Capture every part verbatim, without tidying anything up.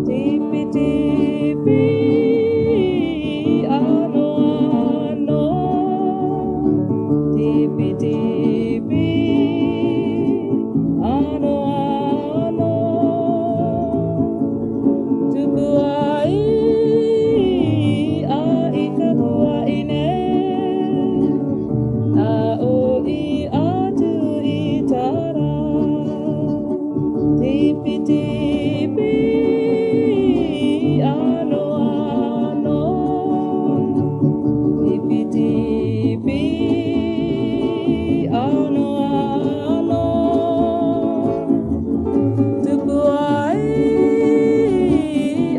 Tipi tipi, ano ano. Tipi tipi, ano ano. Tupu ai, ʻaita puaʻi nei, ʻa ʻoe atu i terā. Tipi tipi, ano ano. Tipi tipi, ano ano. Tupu ai,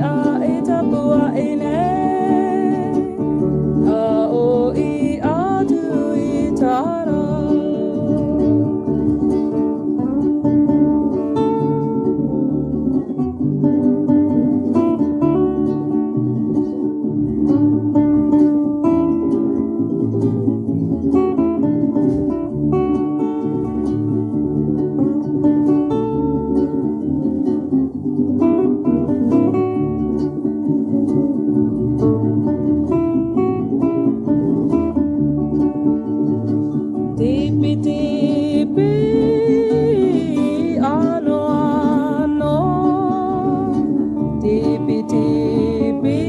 ʻaita puaʻi nei, ʻa ʻoe atu i terā. Tipi tipi, ano ano. Tipi tipi,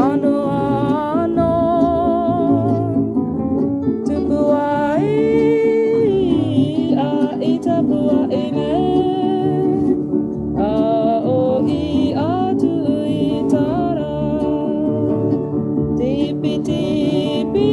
ano ano. Tupu ai, ʻaita puaʻi nei, ʻa ʻoe atu i terā. Tipi tipi,